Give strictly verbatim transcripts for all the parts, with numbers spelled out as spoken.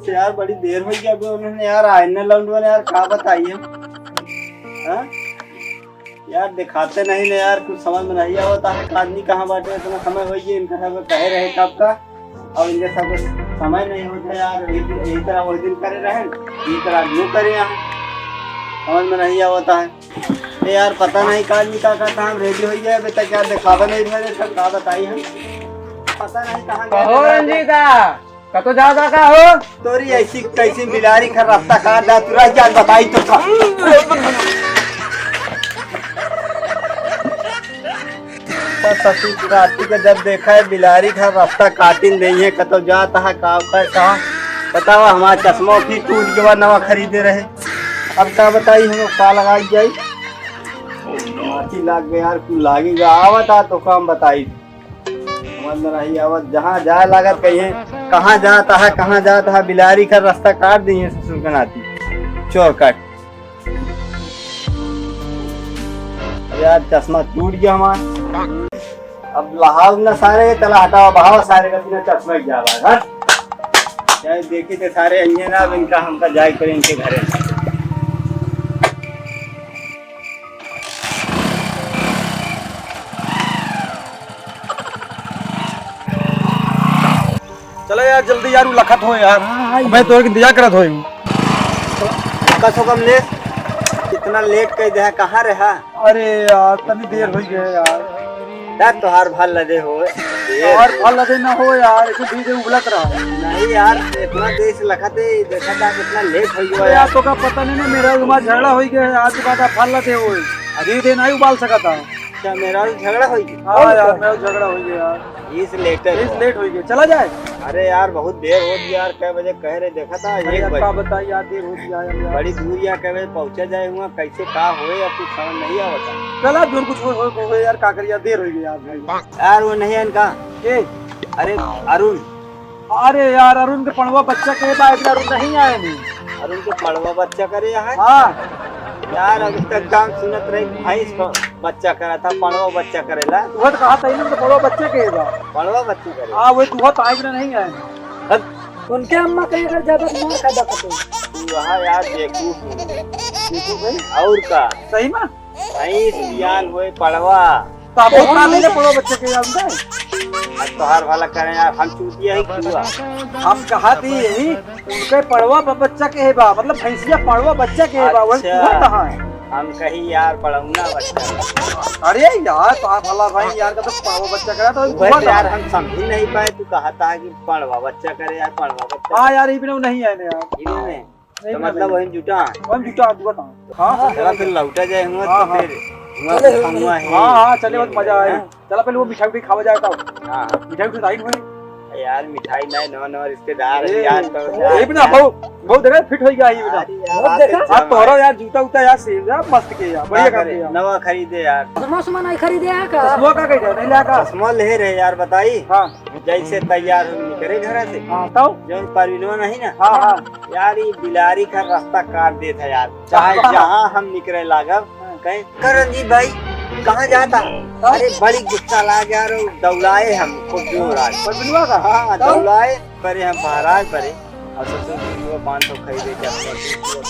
यार, बड़ी देर होइ गया अभी उन्होंने यार, आए ना लौंडवा ने यार, का बताई हम? हाँ? यार, दिखाते नहीं ना यार, कुछ समझ में नहीं आवता है, आदमी कहाँ बाटे, इतना समय होइ गया, इनका सब कहे रहे कब का, अब इनके सब समय नहीं होता यार, यही, यही तरह वो दिन करे रहे, यही तरह यूं करे यहाँ, समझ में नहीं आवता है। ए यार, पता नहीं का आदमी का कहता, हम रेडी होइ गए, अभी तक यार दिखावा नहीं भरे, सब का बताई हम, पता नहीं कहाँ गए कहो यार। रंजीता, कतो जाता का हो? तोरी ऐसी तैसी बिलारी खर रास्ता काट दा, तू रह जा, बताई तो का। ससुर राती के जब देखा है, बिलारी खर रास्ता काटिन देइ है, कतो जाता है, का, का, का। बतावा, हमारा चश्मा फिर टूट गवा, नवा खरीदे रहे। अब का बताई, हम का लगाई जाई? माची लाग गया यार, कुल लागी गया। आवत आ तो काम बताई। समझ में नहीं आवत, जहाँ जाए लागत कहिए, "कहाँ जात है, कहाँ जात है?" बिलारी का रास्ता काट दिए ससुर के नाती, चोर काट। यार, चश्मा टूट गया हमार। अब लहाव ना सारे, चला हटावा, बहावा सारे का, बिना चश्मा के जावा, हट। चाहे देखी थे सारे, अइहे ना, अब इनका, हमका जाए पड़े इनके घरे। चला यार, जल्दी यार, उ लखत हो यार। हाँ, हाँ, मैं तोर के इंतजार करत होई। कस हो कम ले, इतना लेट कर दे, कहाँ रहा? अरे यार, तनी देर होइ गए यार। यार, तोहार भाल लदे हो। यार, भाल लदे ना हो यार, ऐसे धीरे उबलत रहा। नहीं यार, इतना देर से लखत है, देखा था कितना लेट होइ गया अरे यार, यार। तो का पता नहीं ना, मेरा तुम्हारा झगड़ा होइ गया है, आज के बाद आप भाल लदे हो। अभी दे नहीं उबाल सका था। अच्छा, मेरा झगड़ा होइ गया? हाँ यार, मेरा झगड़ा होइ गया यार। इस लेटर इस को। लेट होइ गया, चला जाए। अरे यार, बहुत देर होइ गया यार, कै बजे कह रहे, देखा था, अरे एक यार, बजे। का बताई यार, देर होइ गया यार। बड़ी दूर यार, कै बजे पहुँचा जाए हुआ, कैसे का होए, अब कुछ समझ नहीं आवता। चला, जोर कुछ हो, हो, हो यार, का करी यार, देर होइ गया यार भाई। यार, वो नहीं है इनका। के? अरे, अरुण। अरे यार, अरुण के पड़वा बच्चा के बा, अभी अरुण नहीं आए नहीं। अरुण के पड़वा बच्चा करे यहाँ? हाँ। यार, अभी तक काम सुनत रहे, भैंस ब-, बच्चा करा था, पड़वा बच्चा करेला। वो तो कहा था, इन्होंने तो पड़वा बच्चा के बा। पड़वा बच्चा करे। हाँ, वो दुहा तो आज नहीं आए। हट। उनके अम्मा कहीं अगर ज्यादा दिमाग खादा करते। तू वहाँ यार देखू। देखू भाई। और का? सही में? भैंस बियान होए पड़वा। तो आप बहुत मार लेले पड़वा बच्चा के यार उनका। अब तोहार भला करें यार, हम चूतिया ही क्यों? हम कहा थी यही, उनके पड़वा ब-, बच्चा के है बा, मतलब भैंसिया पड़वा बच्चा के है बा, वही अच्छा। कुआं कहाँ है? हम कही यार पड़ौना बच्चा। अरे यार, तोहार भला भाई यार का तो पड़वा बच्चा करा तो वही कुआं तो यार कहाँ है? हम समझ ही नहीं पाए, तू कहा था कि पड़वा बच्चा करे यार, पड़वा बच्चा। हाँ यार, ये भी नहीं है ना यार। ये नहीं है। नहीं तो बना मतलब भाई। वही जुटा। वही जुटा, जुटा था। हाँ, चला फिर लौटा जाए हुआ हाँ, तो हाँ। फिर हुआ चले, तो हुआ है। हाँ, हाँ, चले, बहुत मजा आए। हाँ। चला पहले वो मिठाई उठाई खावा जाए तो। हाँ, हाँ। मिठाई उठाई आई हुई। यार मिठाई नहीं, नवा नवा रिश्तेदार है ए, यार, तो ए, यार। ये भी ना, बहुत, बहुत देखा, फिट हो गया ये भी ना। अरे यार, बहुत देखा? आप तोहरा यार जूता उता यार सेम यार, मस्त के यार, बढ़िया काम किया। नवा खरीदे यार। चश्मा उश्मा नहीं खरीदे है का? चश्मा का कह रहे, नहीं ला का? चश्मा ले रहे यार, बताई। हाँ। जैसे तैयार हो निकले घर से। हाँ, तब? जौन परवीनवा नहीं ना? हाँ, हाँ। यार, ये बिलारी का रास्ता काट देत है यार। चाहे हाँ। जहाँ हम निकले लागब, हाँ। कहें, "का रंजीत भाई, कहाँ जाता?" हाँ। अरे, बड़ी गुस्सा लाग यार, दौड़ाए हम खूब जोर आज। परवीनवा का? हाँ, तब? दौड़ाए, परे हम महाराज परे। और ससुर जी वो पाँच सौ खरीदे, क्या पता,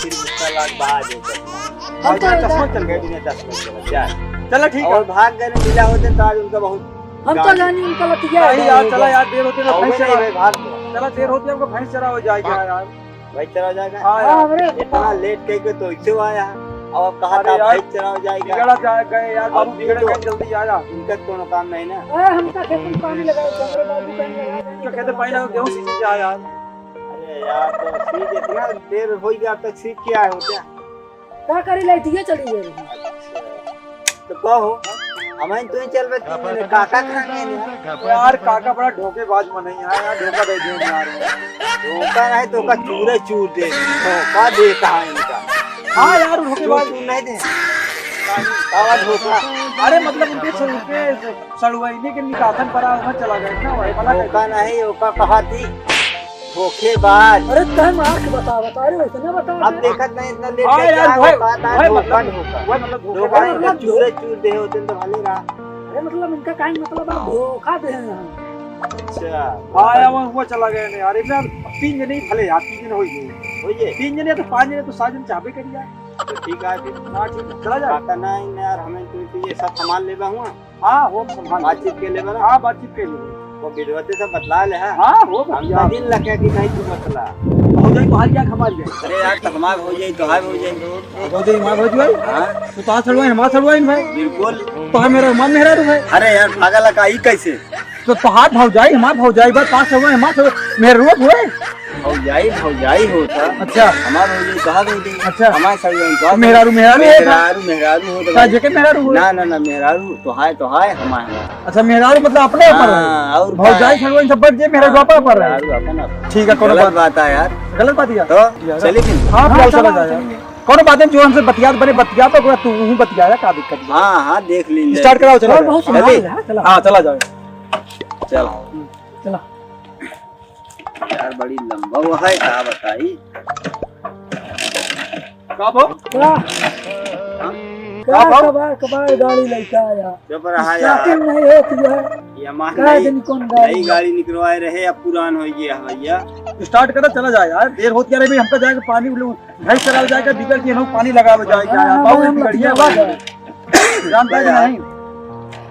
फिर गुस्सा लाग बाहर दे दे। हम तो चश्मा चल गए, बिना चश्मा चला जाए। चला, ठीक है। और भाग गए, मिला होते तो आज उनका बहुत हम तो जानी उनका लतिया भाई है। यार, चला यार, देर होती है, और भैंस नहीं चरा। भाई, भाग गए। चला, देर होती है, हमको भैंस चरा हो जाएगा हाँ। यार। भैंस चरा हो जाएगा? हाँ हाँ, यार। हमरे इतना लेट कह के तो इसे आया। अब आप कहा अरे था यार, भैंस चरा हो जाएगा। बिगड़ा जाए गए यार, अब बाबू बिगड़ तो गए, जल्दी आया। इनका कोनो काम नहीं ना। ए, हमका खेत में पानी लगाओ, हमरे बाबू कहीं लगा देंगे। तो खेत में पानी लगाओ, गेहूं सींचे जाए यार। अरे यार, तो सींच इतना देर हो गया, अब तक सींच के आए हो क्या? का करी, लाइटिया चली गई रही। तो कहो, हम तो ही चल बे तीन महीने, काका कहाँ गए यार? यार, काका बड़ा धोखेबाज मनई है यार, धोखा दे दिए यार। धोखा नहीं तो का चूरे चूर दे, धोखा देता है इनका। हाँ यार, धोखेबाज। चूर, चूर नहीं दे। कावा धोखा। अरे मतलब उनके स-, उनके सड़ुआइने के निकासन पर आ, वहाँ चला गया ना, वही वाला धोखा कहते। नहीं, ओका कहा थी। धोखेबाज। अरे तय मार के बता, बता रे, वैसे ना बता अब दे। देखत नहीं इतना लेट हाँ से यार, क्या वह, होता था, वह धोखा, मतलब, धोखा। वह मतलब धोखा धोखा है, मतलब इनका चूरे चूर दे होते तो भले रहा। अरे मतलब इनका काहे मतलब आप धोखा दे हैं हम। अच्छा। हाँ यार, वो, वो चला गया नहीं यार, इतना तीन जने ही भले यार, तीन जने हो ही गए। हो गए? तीन जने तो पाँच जने तो सात जने चाहबे करिए यार। तो ठीक है फिर। हाँ, ठीक है, चला जाए। पता नहीं यार, हमें तो, तो ये सब सामान लेबा हुआ। हाँ, वो संभाल। बातचीत के लेबा ना? हाँ, बातचीत के लेबा। वो विधवते से बतला ले, हाँ? हाँ, वो हम बतिया। दिन लगे कि नहीं तू बतला। भौजाई तोहार या हमार या? अरे यार, तो हमार भौजाई, तोहार भौजाई। भौजाई हमार भौजाई? हाँ। तो तोहार सड़ुआइन, हमार सड़ुआइन भाई। बिल्कुल। तो है मेरा हमार मेहरारू है। अरे यार, पागल है का, ई कैसे? तो तोहार भौजाई, हमार भौजाई बा, तोहार सड़ुआइन, हमार सड़ुआइन, मेहरारू हुए? भौजाई, भौजाई होता। अच्छा। हमार भौजाई तोहार भौजाई। अच्छा। हमार सड़ुआइन तोहार तो मेहरारू, मेहरारू होता। मेहरारू, मेहरारू होता का भाई। जेके मेहरारू हुए? ना, ना, ना, मेहरारू तोहार, तोहार, हमार, हमार। अच्छा, मेहरारू मतलब अपने ऊपर है? हाँ, और का भौजाई है? सड़ुआइन सब बट जे मेहरारू हाँ, बापा पर है? मेहरारू अपना पर। ठीक है, कोनो गलत बात बात है यार। गलत बात है? तो यार। चलिए फिर। हाँ, हाँ, फिर चला चला जाए। जाए। कोनो बात नहीं, जो हमसे बतियात बने बतिया, तो ओकरा तू हूँ बतिया, का दिक्कत है? हाँ, हाँ, देख लीजिए। Start कराओ, चला और जाए। बहुत सुना चलिए। है, चला। हाँ, चला जाए। चला। चला। यार, बड़ी लंबा वो है, का बताई? का भाव? का? हाँ? का का भाव? कबाड़, कबाड़ गाड़ी लेके आया। चुप रहा यार। Starting नहीं होती है। ये हमार का नई, दिन कौन गाड़ी नई है? गाड़ी निकलवाए रहे, अब पुरान हो गया है भैया। Start करा, चला जाए यार, देर होती जा रही है, हमका जाएगा पानी उले-, भैंस चरावे जाएगा, डीजल के हम पानी लगावे जाएगा हाँ, यार, हाँ, बहुत हम बिगड़िया लगा भाई। दे। जानता है कि यार, नहीं?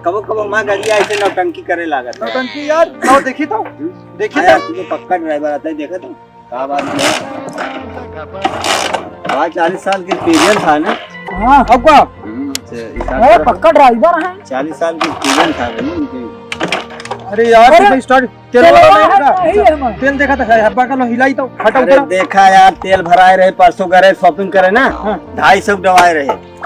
कबो कबो माँ गड़िया ऐसे नौटंकी करे लागत है। नौटंकी यार, आओ देखी तो, हम्म? देखी हाँ तो। यार, तू तो पक्का driver आता है, देखा तो। का बात है? भाई, चालीस साल के experience है ना? हाँ। अब का? हम्म, अच्छा, इस साल अरे, का पक्का driver है। चालीस साल के experience है भाई उनके। अरे यार, अरे, कितना start, तेल तेल वाला वाला नहीं है, लगा? नहीं है हमारा। तेल देखा था, हब्बा का लो, हिलाई तो, हटा अरे उतरा। देखा यार, तेल भराए रहे, परसों गए रहे shopping करे ना, हाँ। ढाई सौ डवाए रहे।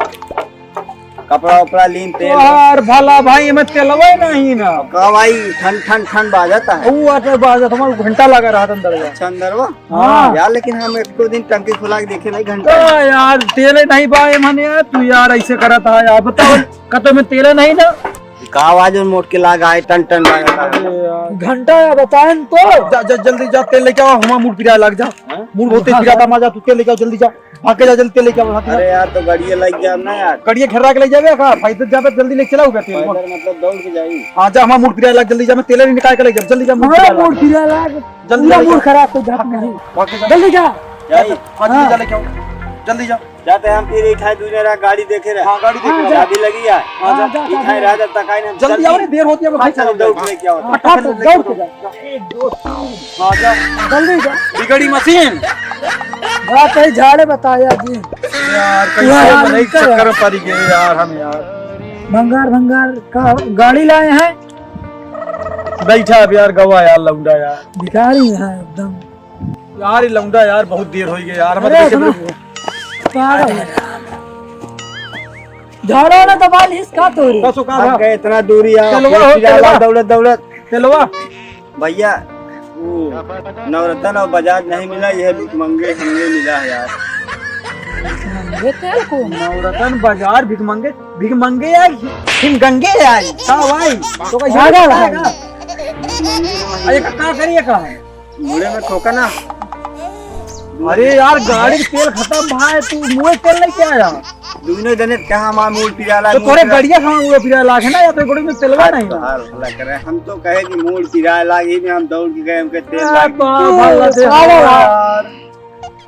कपड़ा उपड़ा लीन तेल। यार भला भाई, एमे तेलवे नहीं ना। का भाई, ठन, ठन, ठन बाजत है। ऊ आटे बाजत, हमार घंटा लगा रहा था अंदर में। अच्छा, अंदर में? हाँ। यार, लेकिन हम एको दिन टंकी खुला के देखे नहीं, घंटा। का यार, तेले नहीं बा एमे यार, तू यार ऐसे करत है यार, बताओ, कतो में तेले नहीं ना। का आवाज में मोट के लाग आए, टन, टन बाजत है। अरे यार। घंटा या बताएं तो। जा, जा, जल्दी जा, तेल लेके आओ, हमार मूड़ पिराए लाग जा। हाँ? मूड़ बहुते पिराता, माँ जा, तू तेल लेके आओ, जल्दी जा। भाग के जा, जल्दी तेल लेके आओ, भाग के जा। अरे यार, तो गाड़िया लग जाब ना यार। गाड़िया घेरा के ले जाबे का? फायदे जाबे, जल्दी लेके चला उबे तेल। पैदल मतलब दौड़ के जाई। हाँ, जा, हमार मूड़ पिराए लाग, जल्दी जा, मैं तेले निकाल के ले जाब, जल्दी जा, मूड़ हमारा पिराए लाग। मूड़ पिराए लाग, जल्दी पूरा जा, मूड़ लेके खराब हो जात आओ। नहीं। भाग के जा। जल्दी जा। जाई। हाँ, जल्दी जा, हाँ। लेके आओ, जल्दी जा। जाते हम फिर इठाई दूने रहा गाड़ी देखे रहे। हाँ, गाड़ी देखे हाँ, रहे। जा। चाबी लगी है। हाँ, जा। हाँ, जा, इठाई जा। रहा जब तक आई ना, जल्दी आओ रे, देर होती है, हाँ, भाग चलो, चलो, दौड़ के लेके आओ। फटाफट दौड़ के जा। एक, दो, तीन। हाँ, जा। जल्दी जा। बिगड़ी मशीन। बात है झाड़े बताया जी। यार, कैसे यार, मनई इनका चक्कर यार। में पड़ गए यार हम यार। भंगार, भंगार का गाड़ी लाए हैं। बैठा अब यार, गवा यार, लौंडा यार। भिखारी है एकदम। यार, ये लौंडा यार, बहुत देर हो गई यार। अरे, मतलब, इतना पागल है। झाड़ो ना दबा लीस का तोरी। बस, ओका हम बा। गए इतना दूरी यार, चलवा हो, फिर चलवा। दौड़त, दौड़त। चलवा। भैया, वो नवरत्न और बजाज नहीं मिला, यह भिखमंगे हमने मिला है यार। भिखमंगे तेल को? नवरत्न बजाज भिखमंगे, भिखमंगे यार, भिखमंगे यार। हाँ भाई, तो कैसे पागल है। बताएगा? अरे का, का करिए का है? मुड़े में ठोका ना। अरे यार, गाड़ी के तेल खतम भाई, तू मुँहे तेल लेके आया। दुनो जने कहाँ हमार मूड़ पिराला, तो मूड़ तोरे पिरा- गड़िया हमार मूड़ पिराला है ना, या तो गड़ी में तेलवा नहीं। तोहार भला करे, हम तो कहे कि मूड़ पिराला, यही में हम दौड़ के गए, हमके तेल आ, लाग गया। बाप रे, अरे बाप। यार।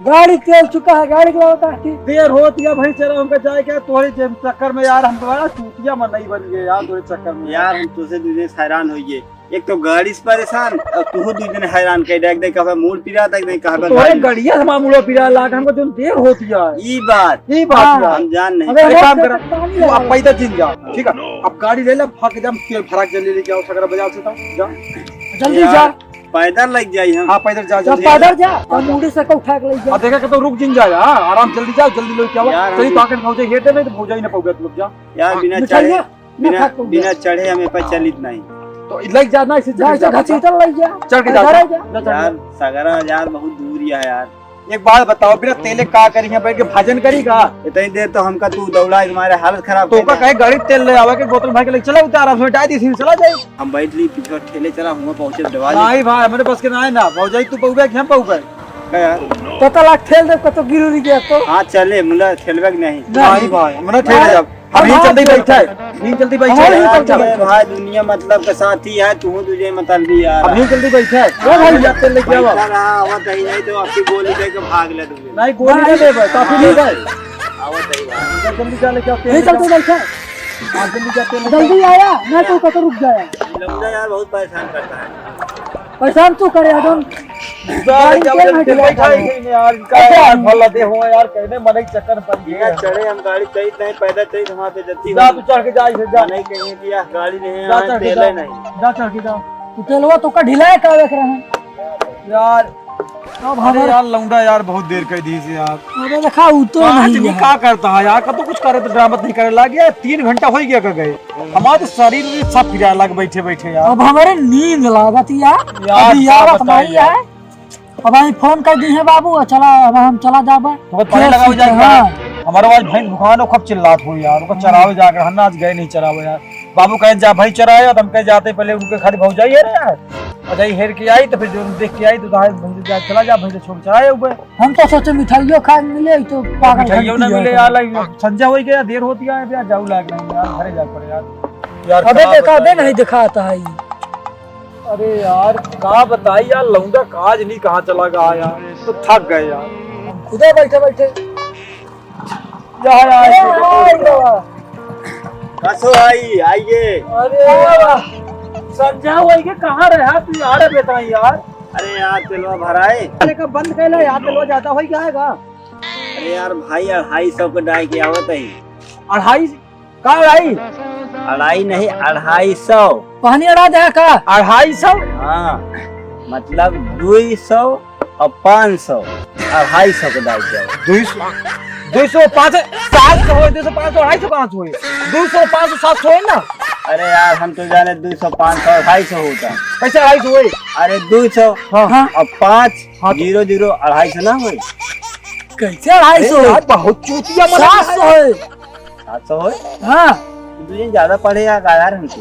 गाड़ी तेल चुका है, गाड़ी के लाओ ताकि। देर होत या भाई, चलो हमका जाए क्या, तोरे जे चक्कर में यार, हम तो बड़ा चूतिया मनई बन गए यार, तोरे चक्कर में। यार, हम तुझसे दुनिया से हैरान होइए। एक तो गाड़ी से परेशान, और तू दू जने हैरान, कहीं देख देख, कहाँ मूड़ पिरा तक नहीं, कहाँ पर तोरे गाड़ी। गड़िया से मामूलो पिरा लाग, हमको जोन देर होती है। ई बात। ई बात हाँ। बा। हम जान नहीं। अबे अरे रोड काम पे करा, पानी तू लगा आप दे। पैदल चल जा, ठीक है? अब गाड़ी ले ले, भाग के जा, तेल भरा के जल्दी लेके आओ, सगरा बाजार से तो जा। जल्दी यार, जा। पैदल लग जाई हम। हाँ, पैदल जा, जा, जल्दी पैदल जा। जा, और मुंडी से को उठा के ले जा। और देखा के तो रुक जिन जा, हाँ, आराम, जल्दी जाओ, जल्दी लेके आओ। यार, चलिए, हम तो आके भौजाई हेटे नहीं तो भौजाई ना पाओगे, तू लोग जा। यार, बिना चढ़े, मिठाइया? ना बिना, खा के बिना चढ़े हमें पे चलित नहीं। तो लग जा ना, इसे जा, चढ़ के जा, जा, घसीटल लग जा। चढ़ के जा, जा, जा। जा, जा, चढ़ यार, जा। सगरा यार बहुत दूर है यार। एक बात बताओ, बिना तेले का करी है, बैठ के भजन करी का? इतनी देर तो हमका तू दौड़ा के मारे हालत खराब तो कर का दिया। कहे गाड़ी तेल ले आवे के बोतल भर के ले चला उतार, आराम से डाल दी, सीन चला जाए। हम बैठ ली पीछे ठेले चला, हुआ पहुंचे डवा ले। नहीं भाई, हमारे पास के ना है ना, भौजाई तू पहुबे कि हम पहुबे? का यार? तो तला ठेल दे, कतो गिर उड़ गया तो। हाँ चले, मुला ठेलबे के नहीं। नहीं। नहीं भाई, हमरा ठेले यार, जाब। अब नींद जल्दी बैठे, नींद जल्दी बैठे। हमारे नींद यार, चलते ये भाई दुनिया मतलब के साथी है, तू तुझे मतलब भी यार। अब नींद जल्दी बैठे। ओ भाई, जा तेल लेके आवा। बैठा रहा, आवत ही नहीं तो आपकी गोली दे के भाग ले तुझे। नहीं, गोली नहीं देबे, काफी नहीं भाई। आवत ही भाई। जल्दी जा लेके आओ, तेल नहीं लेके चलते आओ। बैठे। हाँ, जल्दी जा, तेल लेके आओ। जल्दी आया, नहीं तो कतो रुक जाया। लौंडा यार बहुत परेशान करता है। परेशान तू करे, एकदम जा, गाड़ी जा, के जा, ना जा, गिरा बैठा है। ही नहीं यार, इनका अच्छा। यार भला दे हो यार, कहने मने के चक्कर में पड़ गया। बिना चढ़े हम गाड़ी चढ़ित नहीं, पैदल चढ़ित, हमारे पे जल्दी जा, हो। तू चढ़ के जा इसे, जा। नहीं कहीं कि यार गाड़ी नहीं जा, है, चढ़ के तेल जा। नहीं। जा, चढ़ के जा। तू तेलवा तो का ढिलाए का देख रहे हैं? यार, अब अरे हमारे यार, लौंडा यार, बहुत देर कर दी से यार। अरे देखा, ऊ तो आज नहीं भी है। का करता है यार, कब तो कुछ करे तो ड्रामा नहीं करे लाग गया, तीन घंटा हो गया का गए। हमारा तो शरीर भी सब पिराए लाग बैठे बैठे यार। अब हमारे नींद लागत यार। यार, अभी का आवत बताई नहीं यार। है। अब आई फोन कर दी है बाबू, और चला, अब हम चला जाबे। तो पानी खेत लगावे सींचे, जाए हाँ। यार। हमारे आज भैंस भुखान हो, खूब चिल्लात हो यार, ओकर चरावे जाके रहना, आज गए नहीं चरावे यार। बाबू कहे जा भाई चराए, तो हम कहे जाते पहले उनके खाली भौजाई है रे यार। और जाई हेर के आई तो फिर जो देख के आई तो कहा भैंस जा, चला जा, भैंस छोड़ चराए हुए। हम तो सोचे मिठाइयों खाए मिले, तो पागल मिठाइयों खाने ना की मिले यार, यार। लाइक संझा हो गया, देर होती है यार, जाऊ लायक नहीं यार, घरे जा पड़े यार। यार, अबे का देखा, अबे बताई नहीं यार। दिखाता है ये। अरे यार, का बताई यार, लौंडा काज नहीं कहाँ चला गया यार, तो थक गए यार। खुदा बैठे बैठे। यार, यार, अरे यार, यार। कसो भाई, आइए। अरे यार, संझा हो गई, कहाँ रहा तू यार, बेटा यार? अरे यार, तेलवा भराए। अरे का बंद कैला यार, तेलवा ज्यादा हो गया है का? अरे यार भाई, अढ़ाई सौ के डाई के आवत है। अढ़ाई? का अढ़ाई? अढ़ाई नहीं, अढ़ाई सौ। पानी अढ़ा दे का? अढ़ाई सौ? हाँ, मतलब दुई सौ और पाँच सौ, अढ़ाई सौ के डाई के आवत। दुई सौ, दुई सौ पाँच, सात सौ होए, दुई सौ पाँच सौ, अढ़ाई सौ कहाँ से होए? दुई सौ, पाँच सौ, सात सौ होए ना? अरे यार, हम तो जाने दुई सौ, पाँच सौ, अढ़ाई सौ होता। कैसे अढ़ाई सौ होए? अरे दुई सौ हाँ। और पाँच हाँ, तो जीरो जीरो अढ़ाई सौ ना होए? कैसे अढ़ाई सौ? अरे यार, बहुत चूतिया मना सात सौ है। सात सौ होए? हाँ। तू ज्यादा पढ़े या का यार हमसे?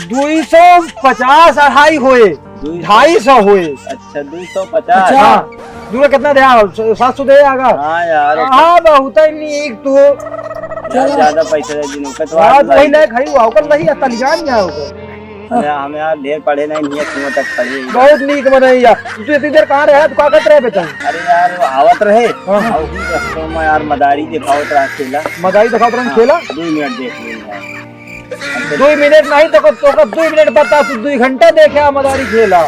दुई सौ पचास अढ़ाई होए, दुई सौ। ढाई सौ होए। अच्छा, दुई सौ पचास। अच्छा। हाँ, दूरा कितना दे? हाँ, सात सौ दे आगा। हाँ यार, हाँ, बहुत ही नीक तू। यार, ज्यादा पैसा दे दिनों का तो हाँ, आज तो वही लाइए। लायक है, वो ओकर नहीं है, तलियान यहाँ होकर। अरे, हम यार ढेर पढ़े नहीं, नियत सीमा तक पढ़े ही। बहुत नीक मनई यार। तू इतनी देर कहाँ रहे? तू का करत रहे बेटा? अरे यार, वो आवत रहे। हाँ। और उही रस्तों में यार मदारी देखावत रहा खेला। मदारी देखावत रहे हाँ, खेला? दो मिनट देख लेंगे यार। दो मिनट नहीं तो, तो का दो मिनट बता, तू दो घंटा देखे आ मदारी खेला।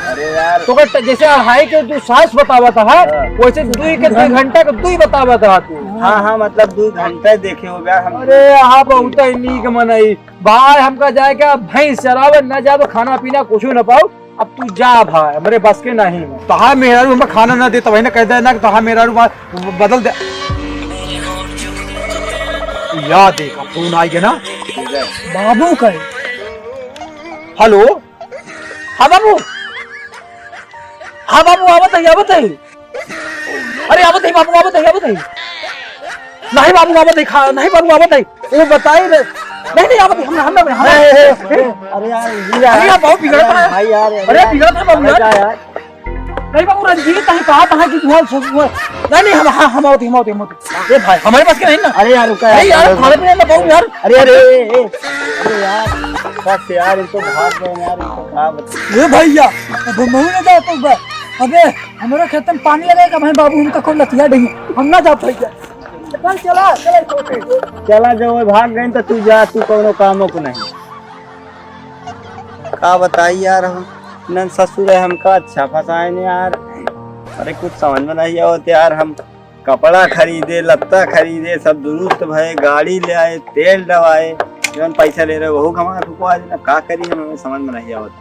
अरे यार। तो का जैसे अढ़ाई के तू सास बतावत हा, हाँ। वैसे दो के दो घंटा के दो बतावत हा तू। हाँ, हाँ, मतलब दो घंटा देखे हो गया हम। अरे, हाँ, बहुत ही नीक मनई। भाई, हमका जाए के भैंस चरावे, ना जाए तो खाना पीना कुछ ना पाओ। अब तू जा भाई, हमरे बस के नहीं। तोहार मेहरारू हमका खाना ना दे, तब ना कह दे ना कि तोहार मेहरारू बा-, बदल दे। या देखा, फोन आ गया ना। बाबू का। हेलो, हाँ बाबू, हाँ बाबू, आवत है, आवत है। अरे, आवत है बाबू, आवत है, आवत है। नहीं बाबू, आवत है, खा, नहीं बाबू, आवत है। वो बताई रे। नहीं, नहीं, आवत है, हम, हम, हम। ए, ए, ए, अरे यार, अरे यार, बाबू बिगड़त है। भाई यार, अरे, बिगड़त है बाबू यार। नहीं बाबू, रंजीत, कहीं कहा, कहाँ की हुआ, हुआ। नहीं, नहीं, हम, हाँ, हम आवत है, हम आवत है, हम आवत है। ए भाई, हमारे पास के नहीं ना। अरे यार, रुका अरे यार, यार, खाने पीने में बाबू यार। अरे, अरे, ए, ए, अरे यार, बस यार, ये तो भाग गए यार, इनको कहाँ बता। ए भैया, अब हम ना जा पाऊंगा। अबे, हमारे खेत में पानी लगाएगा भाई बाबू, उनका कौन लतिया देंगे, हम ना जा पाएंगे। चल, चला, चला, छोटे। चला, जब वो भाग गए तो तू जा, तू कौनो कामों को नहीं। का बताई यार, हम नन ससुर है, हमका अच्छा फंसाए ने यार। अरे कुछ समझ में नहीं आवत यार, हम कपड़ा खरीदे, लत्ता खरीदे, सब दुरुस्त भए, गाड़ी ले आए, तेल डवाए, जौन पैसा ले रहे वहू हमारा ठुकवा देना। का करी हम, हमें समझ में नहीं आवत।